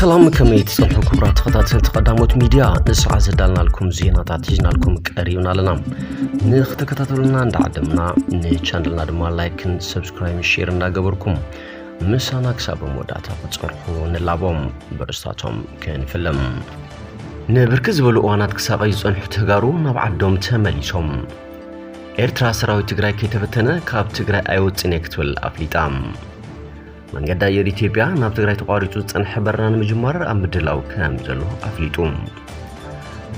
ሰላም፣ ከመይ ትጸንሑ ክቡራት ተኸታተልቲ ቀዳሞት ሚድያ? ንሰዓ ዘዳልናልኩም ዜናታት ሒዝናልኩም ቀሪብና ኣለና። ንኽትከታተሉና እንዳዓደምና፣ ንቻነልና ድማ ላይክን ሰብስክራይብን ሼር እንዳገበርኩም ምሳና ክሳብ መወዳእታ ክትጸንሑ ንላቦም። በርእስታቶም ክንፍልም። ንብርክት ዝበሉ እዋናት ክሳቐዩ ዝጸንሑ ተጋሩ ናብ ዓዶም ተመሊሶም። ኤርትራ ሰራዊት ትግራይ ከይተበተነ ካብ ትግራይ ኣይወጽእን እየ ክትብል ኣፍሊጣ። መንገዲ ኣየር ኢትዮጵያ ናብ ትግራይ ተቋሪጹ ዝጸንሐ በረራ ንምጅማር ኣብ ምድላው ከም ዘሎ ኣፍሊጡ።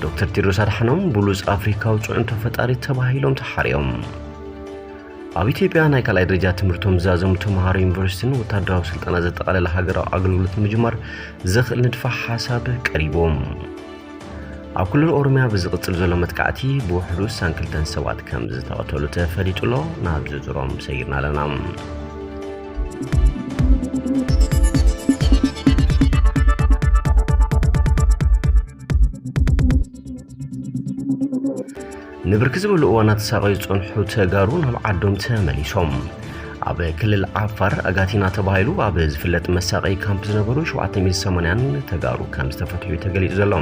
ዶክተር ቴድሮስ ኣድሓኖም ብሉጽ ኣፍሪካዊ ጽዕንቶ ፈጣሪ ተባሂሎም ተሓርዮም። ኣብ ኢትዮጵያ ናይ ካልኣይ ደረጃ ትምህርቶም ዝዛዘሙ ተምሃሮ ዩኒቨርሲቲን ወታደራዊ ስልጠና ዘጠቓለለ ሃገራዊ ኣገልግሎት ንምጅማር ዘኽእል ንድፈ ሓሳብ ቀሪቦም። ኣብ ክልል ኦሮምያ ብዝቕጽል ዘሎ መጥቃዕቲ ብውሕዱ ስሳን ክልተን ሰባት ከም ዝተቐተሉ ተፈሊጡ ኣሎ። ናብ ዝርዝሮም ሰጊርና ኣለና። ንብርክት ዝበሉ እዋናት ዝሳቐዩ ዝጸንሑ ተጋሩ ናብ ዓዶም ተመሊሶም። ኣብ ክልል ዓፋር ኣጋቲና ተባሂሉ ኣብ ዝፍለጥ መሳቐዪ ካምፕ ዝነበሩ ሸውዓተ ሚእቲ ሰማንያን ተጋሩ ከም ዝተፈትሑ እዩ ተገሊጹ ዘሎ።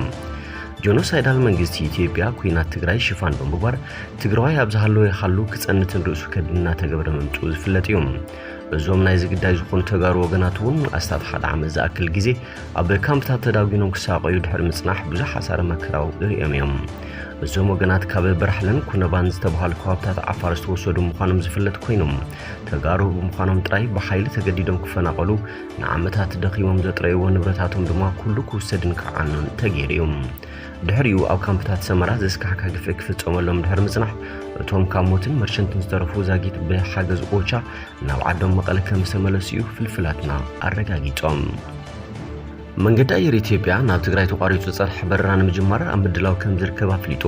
ጆኖሳይዳል መንግስቲ ኢትዮጵያ ኩናት ትግራይ ሽፋን ብምግባር ትግራዋይ ኣብ ዝሃለወ ይሃሉ ክጸንትን ርእሱ ከድን እናተገብረ ምምጽኡ ዝፍለጥ እዩ። እዞም ናይዚ ግዳይ ዝኾኑ ተጋሩ ወገናት እውን ኣስታት ሓደ ዓመት ዝኣክል ግዜ ኣብ ካምፕታት ተዳጒኖም ክሳቐዩ ድሕሪ ምጽናሕ ብዙሕ ሓሳረ መከራ ኣውሪዶም እዮም። እዞም ወገናት ካብ በራሕለን ኩነባን ዝተባሃሉ ከባብታት ዓፋር ዝተወሰዱ ምዃኖም ዝፍለጥ ኮይኖም፣ ተጋሩ ብምዃኖም ጥራይ ብሓይሊ ተገዲዶም ክፈናቐሉ፣ ንዓመታት ደኺሞም ዘጥረይዎ ንብረታቶም ድማ ኩሉ ክውሰድን ክዓኑን ተገይሩ እዩ። ድሕሪኡ ኣብ ካምፕታት ሰመራ ዘስካሕካ ግፍዒ ክፍጸመሎም ድሕሪ ምጽናሕ፣ እቶም ካብ ሞትን መርሸንትን ዝተረፉ ዛጊት ብሓገዝ ኦቻ ናብ ዓዶም መቐለ ከም ዝተመለሱ እዩ ፍልፍላትና ኣረጋጊጾም። መንገዲ ኣየር ኢትዮጵያ ናብ ትግራይ ተቋሪጹ ዝጸንሐ በረራ ንምጅማር ኣብ ምድላው ከም ዝርከብ ኣፍሊጡ።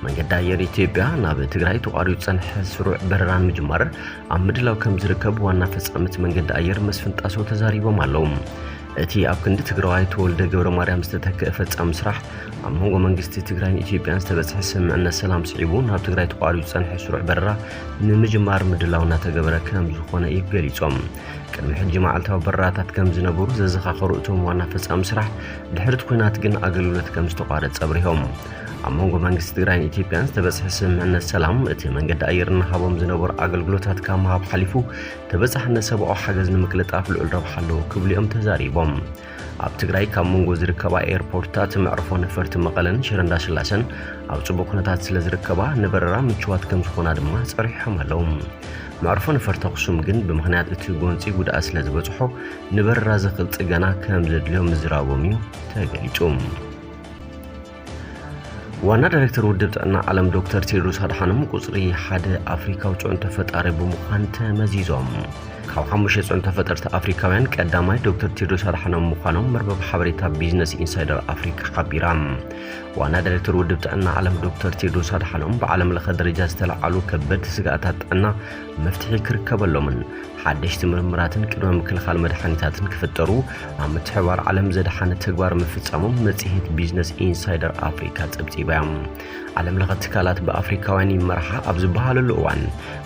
መንገዲ ኣየር ኢትዮጵያ ናብ ትግራይ ተቋሪጹ ዝጸንሐ ስሩዕ በረራ ንምጅማር ኣብ ምድላው ከም ዝርከብ ዋና ፈጻሚት መንገዲ ኣየር መስፍን ጣሰው ተዛሪቦም ኣለዉ። እቲ ኣብ ክንዲ ትግራዋይ ተወልደ ገብረ ማርያም ዝተተክአ ፈጻሚ ስራሕ ኣብ መንጎ መንግስቲ ትግራይን ኢትዮጵያን ዝተበጽሐ ስምምዕነት ሰላም ስዒቡ ናብ ትግራይ ተቋሪጹ ዝጸንሐ ስሩዕ በረራ ንምጅማር ምድላው እናተገበረ ከም ዝኾነ እዩ ገሊጾም። ቅድሚ ሕጂ መዓልታዊ በረራታት ከም ዝነበሩ ዘዘኻኸሩ እቶም ዋና ፈጻሚ ስራሕ፣ ድሕሪ እቲ ኲናት ግን ኣገልግሎት ከም ዝተቋረጸ ኣብሪሆም። ኣብ መንጎ መንግስቲ ትግራይን ኢትዮጵያን ዝተበጽሐ ስምምዕነት ሰላም፣ እቲ መንገዲ ኣየር እናሃቦም ዝነበሩ ኣገልግሎታት ካብ ምሃብ ሓሊፉ፣ ተበጻሕነት ሰብኣዊ ሓገዝ ንምቅልጣፍ ልዑል ረብሓ ኣለዎ ክብሉ እዮም ተዛሪቦም። ኣብ ትግራይ ካብ መንጎ ዝርከባ ኤርፖርትታት መዕርፎ ነፈርቲ መቐለን ሽረ እንዳስላሰን ኣብ ጽቡቕ ኩነታት ስለ ዝርከባ፣ ንበረራ ምቹዋት ከም ዝኾና ድማ ጸሪሖም ኣለዉ። መዕርፎ ነፈርቲ ኣኽሱም ግን ብምኽንያት እቲ ጎንጺ ጉድኣት ስለ ዝበጽሖ፣ ንበረራ ዘኽእል ጽገና ከም ዘድልዮ ምዝራቦም እዩ ተገሊጹ። ዋና ዳይሬክተር ውድብ ጥዕና ዓለም ዶክተር ቴድሮስ ኣድሓኖም ቁጽሪ ሓደ ኣፍሪካዊ ጽዕንቶ ፈጣሪ ብምዃን ተመዚዞም። ካብ ሓሙሽተ ጽዕንቶ ፈጠርቲ ኣፍሪካውያን ቀዳማይ ዶክተር ቴድሮስ ኣድሓኖም ምዃኖም መርበብ ሓበሬታ ቢዝነስ ኢንሳይደር ኣፍሪካ ሓቢራ። ዋና ዳይሬክተር ውድብ ጥዕና ዓለም ዶክተር ቴድሮስ ኣድሓኖም ብዓለም ለኸ ደረጃ ዝተለዓሉ ከበድቲ ስግኣታት ጥዕና መፍትሒ ክርከበሎምን ሓደሽቲ ምርምራትን ቅድመ ምክልኻል መድሓኒታትን ክፍጠሩ ኣብ ምትሕብባር ዓለም ዘድሓነ ተግባር ምፍጻሞም መጽሔት ቢዝነስ ኢንሳይደር ኣፍሪካ ጸብጺባ እያ። ዓለም ለኸ ትካላት ብኣፍሪካውያን ይመርሓ ኣብ ዝበሃለሉ እዋን፣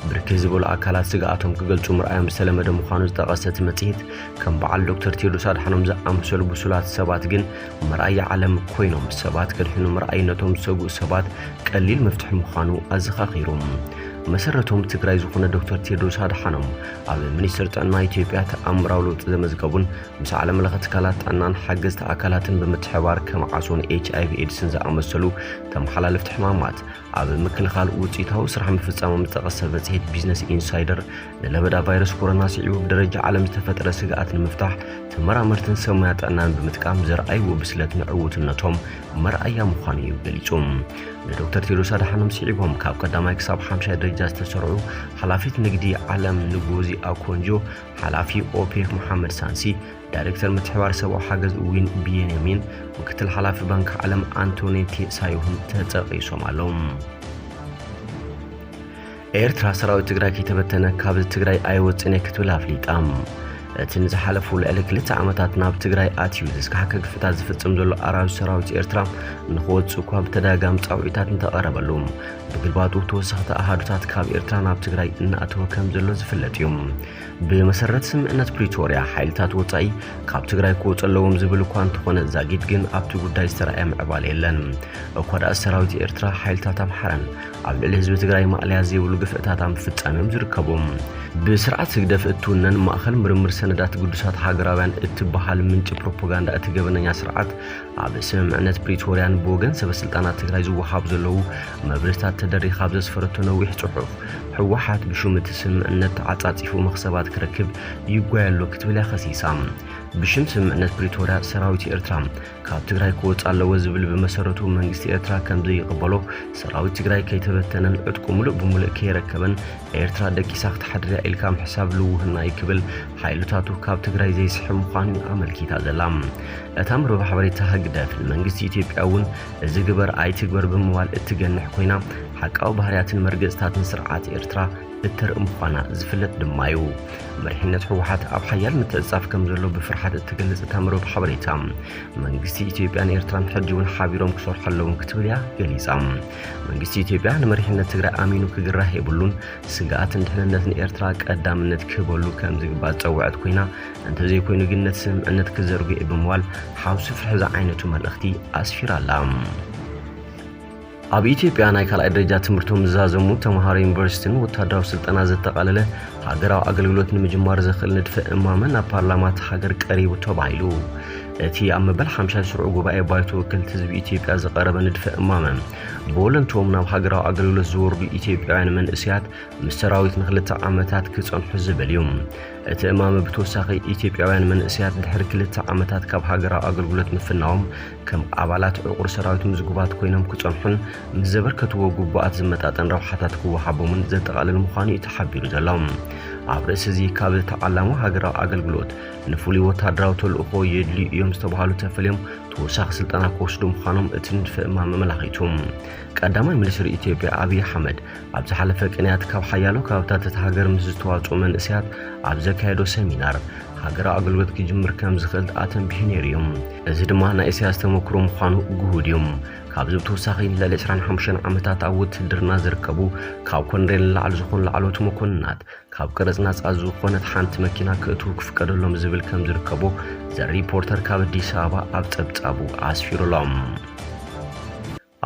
ብርክት ዝበሉ ኣካላት ስግኣቶም ክገልጹ ምርኣዮም ዝተለመደ ምዃኑ ዝጠቐሰ እቲ መጽሔት፣ ከም በዓል ዶክተር ቴድሮስ ኣድሓኖም ዝኣመሰሉ ብሱላት ሰባት ግን መርኣያ ዓለም ኮይኖም፣ ሰባት ከድሕኑ ምርኣይ ነቶም ዝሰግኡ ሰባት ቀሊል መፍትሒ ምዃኑ ኣዘኻኺሩ። መሰረቶም ትግራይ ዝኾነ ዶክተር ቴድሮስ ኣድሓኖም፣ ኣብ ሚኒስቴር ጥዕና ኢትዮጵያ ተኣምራዊ ለውጢ ዘመዝገቡን ምስ ዓለም ለኸ ትካላት ጥዕናን ሓገዝቲ ኣካላትን ብምትሕብባር ከም ዓሶን ኤች ኣይ ቪ ኤድስን ዝኣመሰሉ ተመሓላለፍቲ ሕማማት ኣብ ምክልኻል ውፅኢታዊ ስራሕ ምፍፃሞም ዝጠቐሰ መፅሄት ቢዝነስ ኢንሳይደር፣ ንለበዳ ቫይረስ ኮሮና ስዒቡ ብደረጃ ዓለም ዝተፈጠረ ስግኣት ንምፍታሕ ተመራመርትን ሰብ ሞያ ጥዕናን ብምጥቃም ዘርኣይዎ ብስለት ንዕውትነቶም መርኣያ ምዃኑ እዩ ገሊጹ። ንዶክተር ቴድሮስ ኣድሓኖም ስዒቦም ካብ ቀዳማይ ክሳብ ሓምሻይ ደረጃ ዝተሰርዑ ሓላፊት ንግዲ ዓለም ንጎዚ ኣኮንጆ፣ ሓላፊ ኦፔክ መሓመድ ሳንሲ፣ ዳይሬክተር ምትሕባር ሰብኣዊ ሓገዝ ዊን ቤንያሚን፣ ምክትል ሓላፊ ባንክ ዓለም ኣንቶኒ ቴሳዮህን ተጠቒሶም ኣለዉ። ኤርትራ ሰራዊት ትግራይ ከይተበተነ ካብ ትግራይ ኣይወፅን እየ ክትብል ኣፍሊጣ። እቲ ንዝሓለፉ ልዕሊ ክልተ ዓመታት ናብ ትግራይ ኣትዩ ዘስካሕከ ግፍታት ዝፍጽም ዘሎ ኣራዊት ሰራዊት ኤርትራ ንኽወጽእ እኳ ብተደጋጋሚ ጻውዒታት እንተቐረበሉ፣ ብግልባጡ ተወሰኽቲ ኣሃዱታት ካብ ኤርትራ ናብ ትግራይ እናእተወ ከም ዘሎ ዝፍለጥ እዩ። ብመሰረት ስምምዕነት ፕሪቶርያ፣ ሓይልታት ወጻኢ ካብ ትግራይ ክወጹ ኣለዎም ዝብል እኳ እንተኾነ፣ ዛጊድ ግን ኣብቲ ጉዳይ ዝተረኣየ ምዕባለ የለን። እኳ ደኣ ሰራዊት ኤርትራ፣ ሓይልታት ኣምሓራን ኣብ ልዕሊ ህዝቢ ትግራይ ማእለያ ዘይብሉ ግፍዕታት ኣብ ምፍጻም እዮም ዝርከቡ። ብስርዓት ህግደፍ እትውነን ማእኸል ምርምር ሰነዳት ግዱሳት ሃገራውያን እትበሃል ምንጪ ፕሮፓጋንዳ እቲ ገበነኛ ስርዓት፣ ኣብ ስምምዕነት ፕሪቶርያን ብወገን ሰበ ስልጣናት ትግራይ ዝወሃቡ ዘለዉ መብርህታት ተደሪኻ ኣብ ዘስፈረቶ ነዊሕ ጽሑፍ፣ ህወሓት ብሽም እቲ ስምምዕነት ተዓጻጺፉ መኽሰባት ክረክብ ይጓየ ኣሎ ክትብል እያ ከሲሳ። ብሽም ስምምዕነት ፕሪቶርያ ሰራዊት ኤርትራ ካብ ትግራይ ክወጽእ ኣለዎ ዝብል ብመሰረቱ መንግስቲ ኤርትራ ከም ዘይቕበሎ፣ ሰራዊት ትግራይ ከይተበተነን ዕጥቁ ሙሉእ ብሙሉእ ከይረከበን ኤርትራ ደቂሳ ክትሓድር እያ ኢልካ ምሕሳብ ልውህና እዩ ክብል ሓይልታቱ ካብ ትግራይ ዘይስሕብ ምዃኑ ኣመልኪታ ዘላ። እታ መርበብ ሓበሬታ ህግደፍ ንመንግስቲ ኢትዮጵያ እውን እዚ ግበር ኣይትግበር ብምባል እትገንሕ ኮይና፣ ሓቃዊ ባህርያትን መርገጽታትን ስርዓት ኤርትራ እተርኢ ምዃና ዝፍለጥ ድማ እዩ። መሪሕነት ህወሓት ኣብ ሓያል ምትዕጻፍ ከም ዘሎ ብፍርሓት እትገልጽ እታ መርበብ ሓበሬታ፣ መንግስቲ ኢትዮጵያን ኤርትራን ሕጂ እውን ሓቢሮም ክሰርሑ ኣለዎም ክትብል እያ ገሊጻ። መንግስቲ ኢትዮጵያ ንመሪሕነት ትግራይ ኣሚኑ ክግራህ የብሉን፣ ስግኣትን ድሕንነትን ኤርትራ ቀዳምነት ክህበሉ ከም ዝግባእ ዝጸውዐት ኮይና፣ እንተዘይኮይኑ ግን ነቲ ስምምዕነት ክዘርግኦ እዩ ብምባል ሓውሲ ፍርሒ ዝዓይነቱ መልእኽቲ ኣስፊራ ኣላ። ኣብ ኢትዮጵያ ናይ ካልኣይ ደረጃ ትምህርቶም ዝዛዘሙ ተምሃሮ ዩኒቨርሲቲን ወታደራዊ ስልጠና ዘጠቓለለ ሃገራዊ ኣገልግሎት ንምጅማር ዘኽእል ንድፈ እማመ ናብ ፓርላማ እታ ሃገር ቀሪቡ ተባሂሉ። እቲ ኣብ መበል ሓምሻይ ስሩዕ ጉባኤ ባይቶ ወከልቲ ህዝቢ ኢትዮጵያ ዝቐረበ ንድፈ እማመ፣ ብወለንትኦም ናብ ሃገራዊ ኣገልግሎት ዝወርዱ ኢትዮጵያውያን መንእሰያት ምስ ሰራዊት ንክልተ ዓመታት ክጸንሑ ዝብል እዩ። እቲ እማመ ብተወሳኺ ኢትዮጵያውያን መንእሰያት ድሕሪ ክልተ ዓመታት ካብ ሃገራዊ ኣገልግሎት ምፍናዎም ከም ኣባላት ዕቑር ሰራዊት ምዝጉባት ኮይኖም ክጸንሑን ምስ ዘበርከትዎ ግቡኣት ዝመጣጠን ረብሓታት ክወሃቦምን ዘጠቓልል ምዃኑ እዩ ተሓቢሩ ዘሎ። ኣብ ርእሲ እዚ ካብ ዝተዓለሙ ሃገራዊ ኣገልግሎት ንፍሉይ ወታደራዊ ተልእኾ የድልዩ እዮም ዝተባህሉ ተፈልዮም ተወሳኺ ስልጠና ክወስዱ ምዃኖም እቲ ንድፈ እማመ ኣመላኺቱ። ቀዳማይ ሚኒስትር ኢትዮጵያ ኣብይ ኣሕመድ ኣብ ዝሓለፈ ቅንያት ካብ ሓያሎ ከባብታት እታ ሃገር ምስ ዝተዋጽኡ መንእሰያት ኣብ ዘካየዶ ሰሚናር፣ ሃገራዊ ኣገልግሎት ክጅምር ከም ዝኽእል ኣተንቢሁ ነይሩ እዩ። እዚ ድማ ናይ ኢሳያስ ተመክሮ ምዃኑ ግሁድ እዩ። ካብዚ ብተወሳኺ ንልዕሊ ዕስራን ሓሙሽተን ዓመታት ኣብ ውትድርና ዝርከቡ፣ ካብ ኮሎኔል ንላዕሊ ዝኾኑ ላዕለዎት መኮንናት፣ ካብ ቀረጽ ናጻ ዝኾነት ሓንቲ መኪና ክእትዉ ክፍቀደሎም ዝብል ከም ዝርከቦ ዘ ሪፖርተር ካብ ኣዲስ ኣበባ ኣብ ጸብጻቡ ኣስፊሩ ኣሎ።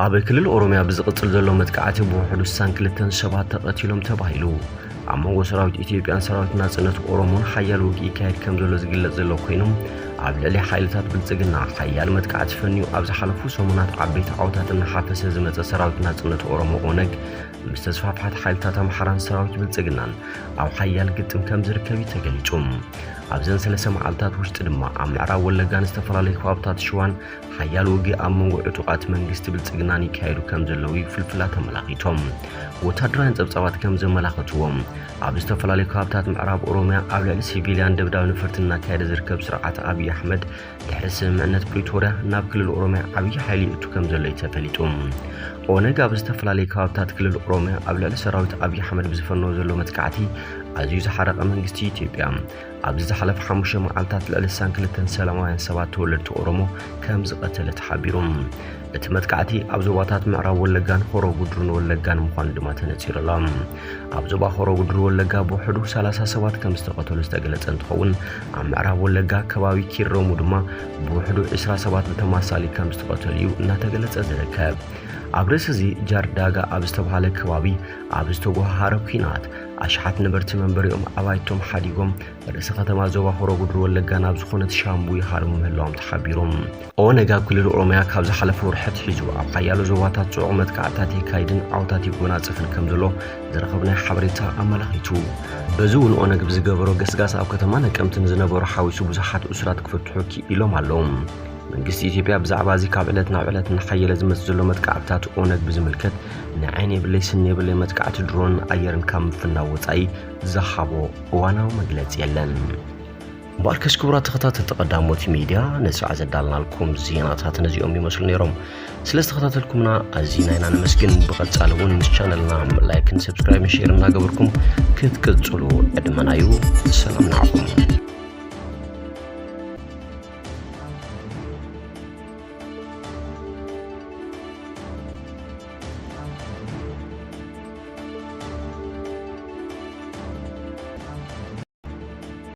ኣብ ክልል ኦሮሚያ ብዝቕጽል ዘሎ መጥቃዕቲ ብውሕዱ ስሳን ክልተን ሰባት ተቐቲሎም ተባሂሉ። ኣብ መንጎ ሰራዊት ኢትዮጵያን ሰራዊት ናጽነት ኦሮሞን ሓያል ውግእ ይካየድ ከም ዘሎ ዝግለጽ ዘሎ ኮይኑ፣ ኣብ ልዕሊ ሓይልታት ብልጽግና ሓያል መጥቃዕቲ ፈንዩ ኣብ ዝሓለፉ ሰሙናት ዓበይቲ ዓወታት እናሓፈሰ ዝመጸ ሰራዊት ናጽነት ኦሮሞ ኦነግ፣ ምስ ተስፋፍሓት ሓይልታት ኣምሓራን ሰራዊት ብልጽግናን ኣብ ሓያል ግጥም ከም ዝርከብ እዩ ተገሊጹ። ኣብዘን ሰለስተ መዓልታት ውሽጢ ድማ ኣብ ምዕራብ ወለጋን ዝተፈላለዩ ከባብታት ሽዋን ሓያል ውግእ ኣብ መንጎ ዕጡቓት መንግስቲ ብልጽግናን ይካየዱ ከም ዘለዉ እዩ ፍልፍላት ኣመላኺቶም። ወታደራውያን ጸብጻባት ከም ዘመላኸትዎ፣ ኣብ ዝተፈላለዩ ከባብታት ምዕራብ ኦሮሚያ ኣብ ልዕሊ ሲቪልያን ደብዳብ ነፈርቲ እናካየደ ዝርከብ ስርዓት ኣብይ ኣሕመድ፣ ድሕሪ ስምምዕነት ፕሪቶርያ ናብ ክልል ኦሮሚያ ዓብዪ ሓይሊ ይእቱ ከም ዘሎ እዩ ተፈሊጡ። ኦነግ ኣብ ዝተፈላለዩ ከባብታት ክልል ኦሮሚያ ኣብ ልዕሊ ሰራዊት ኣብይ ኣሕመድ ብዝፈነዎ ዘሎ መጥቃዕቲ ኣዝዩ ዝሓረቐ መንግስቲ ኢትዮጵያ፣ ኣብዚ ዝሓለፈ ሓሙሽተ መዓልታት ልዕሊ ስሳን ክልተን ሰላማውያን ሰባት ተወለድቲ ኦሮሞ ከም ዝቐተለ ተሓቢሩ። እቲ መጥቃዕቲ ኣብ ዞባታት ምዕራብ ወለጋን ሆሮ ጉድሩን ወለጋን ምዃኑ ድማ ተነጺሩ ኣሎ። ኣብ ዞባ ሆሮ ጉድሩ ወለጋ ብውሕዱ ሰላሳ ሰባት ከም ዝተቐተሉ ዝተገለጸ እንትኸውን፣ ኣብ ምዕራብ ወለጋ ከባቢ ኪረሙ ድማ ብውሕዱ ዕስራ ሰባት ብተማሳሊ ከም ዝተቐተሉ እዩ እናተገለጸ ዝርከብ። ኣብ ርእሲ እዚ ጃርዳጋ ኣብ ዝተባሃለ ከባቢ ኣብ ዝተጓሃሃረ ኲናት ኣሽሓት ነበርቲ መንበሪኦም ኣባይቶም ሓዲጎም ርእሰ ከተማ ዞባ ሆሮ ጉድሩ ወለጋ ናብ ዝኾነት ሻምቡ ይሃርሙ ምህላዎም ተሓቢሩ። ኦነግ ኣብ ክልል ኦሮሚያ ካብ ዝሓለፈ ወርሒ ኣትሒዙ ኣብ ሓያሎ ዞባታት ጽዑቕ መጥቃዕትታት የካይድን ዓወታት ይጎናጸፍን ከም ዘሎ ዝረኸብናዮ ሓበሬታ ኣመላኺቱ። በዚ እውን ኦነግ ብዝገበሮ ገስጋስ ኣብ ከተማ ነቀምቲ ንዝነበሩ ሓዊሱ ብዙሓት እሱራት ክፍትሑ ክኢሎም ኣለዉ። መንግስቲ ኢትዮጵያ ብዛዕባ እዚ ካብ ዕለት ናብ ዕለት እናሓየለ ዝመጽእ ዘሎ መጥቃዕትታት ኦነግ ብዝምልከት ናይ ዓይኒ የብለይ ስኒ የብለይ መጥቃዕቲ ድሮን ኣየርን ካብ ምፍናው ወጻኢ ዝሃቦ እዋናዊ መግለጺ የለን። እምበኣርከስ ክቡራት ተኸታተልቲ ቀዳሞት ሚድያ፣ ንሰዓት ዘዳልናልኩም ዜናታት ነዚኦም ይመስሉ ነይሮም። ስለ ዝተኸታተልኩምና ኣዚና ኢና ነመስግን። ብቐጻሊ እውን ምስ ቻነልና ላይክን ሰብስክራይብን ሼር እናገበርኩም ክትቅጽሉ ዕድመና እዩ። ሰላም ንዓኹም።